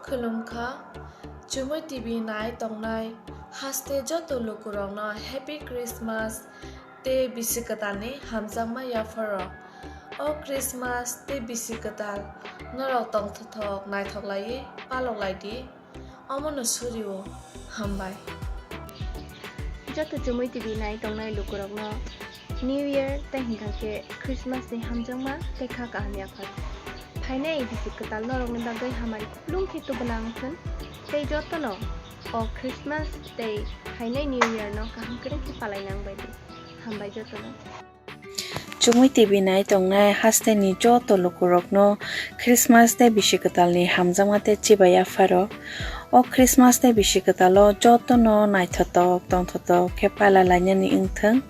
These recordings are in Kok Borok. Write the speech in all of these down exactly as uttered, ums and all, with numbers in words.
Khulumkha, Chumui T V nai tongnai haste joto lukurokno Happy Christmas tei bisi kwtalni hamjakma yapharo. O Christmas tei bisi kwtal norok tongthok naithok laiwi palok lai di. Omono surio, hambai. Joto Chumui T V nai tongnai lukurokno New Year tei hwnkha khe Christmas ni hamjakma tei kha kaham yaphar. Phainai bisi kwtal norokni bagwi hamari kuplung khe tubuna wng thun tei jotono o Christmas tei phainai New Year no kaham kwrwi khe palai nang bai di. Hambai jotono. Chumui T V nai tongnai hasteni joto lukurokno Christmas tei bisi kwtalni hamjakma tei chibai yapharo. O Christmas tei bisi kwtalo jotono naithotok tongthotok khe pala lainani wngthung.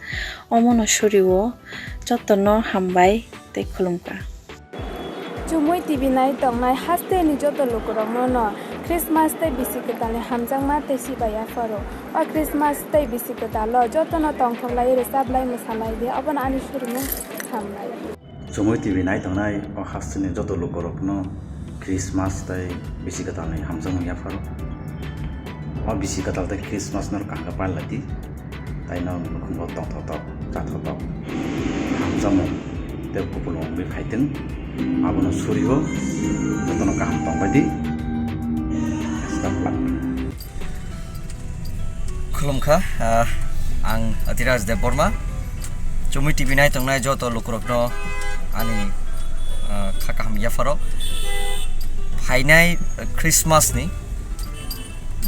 Omono surio jotono hambai tei khulumkha. Chumui T V nai tongnai hasteni joto lukurokno no Christmas tei bisi kwtalni hamjakma tei chibai yapharo. O Christmas tei bisi kwtalo jotono tongthok lai rwchap lai mwsa lai di, obono ani surimung hambai. Chumui T V nai tongnai o hasteni joto lukurokno Christmas tei bisi kwtalni hamjakmung yapharo. O bisi kwtal tei Christmas no kaham khe pal lai di. Taino nukhungo tongthotok, chathotok, hamjakmung tei kupulung wngwi phaitwng. Abono surio jotono kaham tongbai di. Best of luck. Khulumkha, ah, ang Adiraj Debbarma. Chumui T V nai tongnai joto lukurokno ani, ah, kha kaham yapharo. Phainai Christmas ni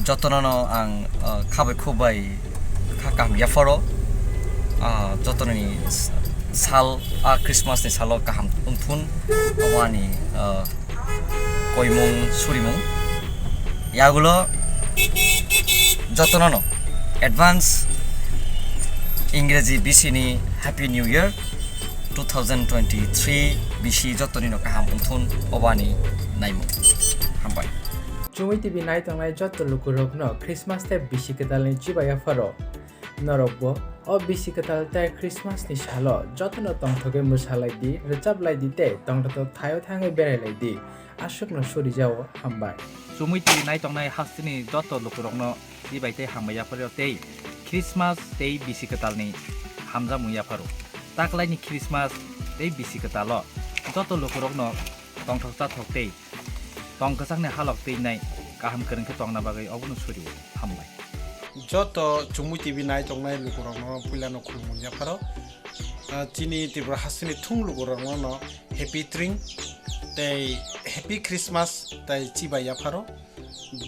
jotono no ang, ah, kha bai khuk bai kha kaham yapharo. Ah, jotono ni s-, sal, ah, Christmas ni salo kaham wngthun. Omo ani, ah, koimung surimung. Yagulo jotono no advance Ingreji bisi ni Happy New Year two thousand twenty-three bisi jotoni no kaham wngthun obani naimung. Hambai. Chumui T V nai tongnai joto lukurokno Christmas tei bisi kwtalni chibai yapharo. Norokbo o bisi kwtal tei Christmas ni salo jotono tongthokgwi mwsa lai di, rwchap lai di tei tongthok thaio thangwi berai lai di. Aswkno suri jao, hambai. Chumui T V nai tongnai hasteni joto lukurokno chibai tei hambai yapharo tei Christmas tei bisi kwtalni hamjakmung yapharo. Taklaini Christmas tei bisi kwtalo joto lukurokno tongthok chathok tei tong kwchangni halok twi nai kaham kwrwng khe tongna bagwi obono surio, hambai. Joto Chumui T V nai tongnai lukurokno puilano khulumung yapharo. Ah, chini Tripura hasteni thung lukurokno no Happy Tring tei Happy Christmas tei chibai yapharo.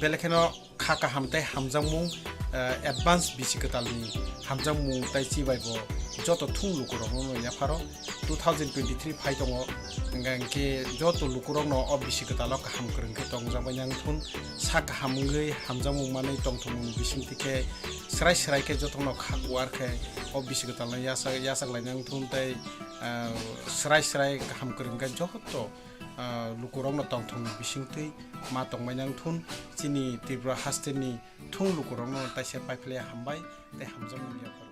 Belekheno kha kaham tei hamjakmung, ah, advance bisi kwtalni hamjakmung tei chibai bo joto thung lukurokno no yapharo. Two thousand twenty-three phai tongo, hingkha hingkhe joto lukurokno o bisi kwtalo kaham kwrwng khe tongjakbai nang thun, sak kaham wngwi hamjakmung manwi tongthokmung bisingtwi khe swrai swrai khe jotono kha kuar khe o bisi kwtalno yachak, yachak lai nang thun tei, ah, swrai swrai kaham kwrwng khe joto, ah, lukurokno tongthokmung bisingtwi ma tongbai nang thun. Chini Tripura hasteni thung lukurokno taisa paiphlaiya hambai tei hamjakmung yapharo.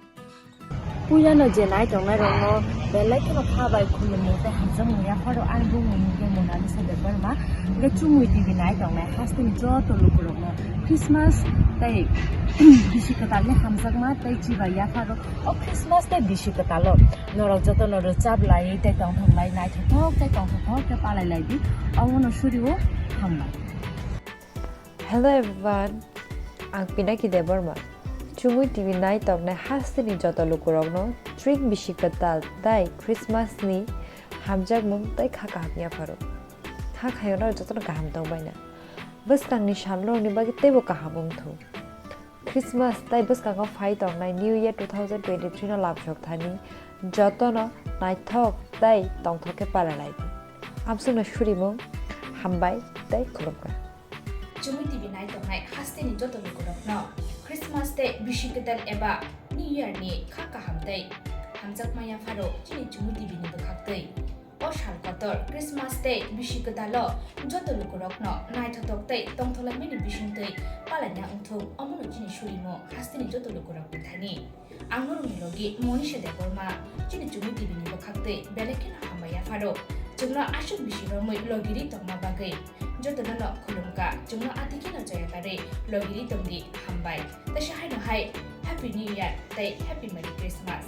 Puilano je nai tongnai rokno belai kheno kha bai khulumung tei hamjakmung yapharo. Ani bumung hwnkhe Monalisa Debbarma. Hwnkhe Chumui T V nai tongnai hasteni joto lukurokno Christmas tei bisi kwtalni hamjakma tei chibai yapharo. O Christmas tei bisi kwtalo norok jotono rwchap lai tei tongthok lai naithothok tei tongthok khe palai lai di. Omono surio, hambai. Hello everyone, ang Pinaki Debbarma. Chumui T V nai tongnai hasteni joto lukurokno tring bisi kwtal tei Christmas ni hamjakmung tei kha kaham yapharo. Kha khayo norok jotono kaham tongbaina. Bwskangni salrokni bagwi teibo kaham wngthung. Christmas tei bwskango phai tongnai New Year two thousand twenty-three no lamsok thani jotono naithok tei tongthok khe pala lai di. Amsukno surimung, hambai tei khulumkha. Chumui T V nai tongnai hasteni joto lukurokno Christmas tei bisi kwtal eba New Year ni kha kaham tei hamjakma yapharo chini Chumui T V ni bwkhaktwi. O sal kotor Christmas tei bisi kwtalo joto lukurokno naithotok tei tongthok laimani bisingtwi palaina wngthung, omono chini surimung hasteni joto lukurokni thani. Ang norokni logi Monisha Debbarma, chini Chumui T V ni bwkhaktwi belai kheno hambai yapharo. Chwngno aswk bisi romwi logiri tongma bagwi. Jotono no khulumkha, chwngno atikheno chaya karwi logiri tongdi, hambai. Teisa haino hai Happy New Year tei Happy Merry Christmas.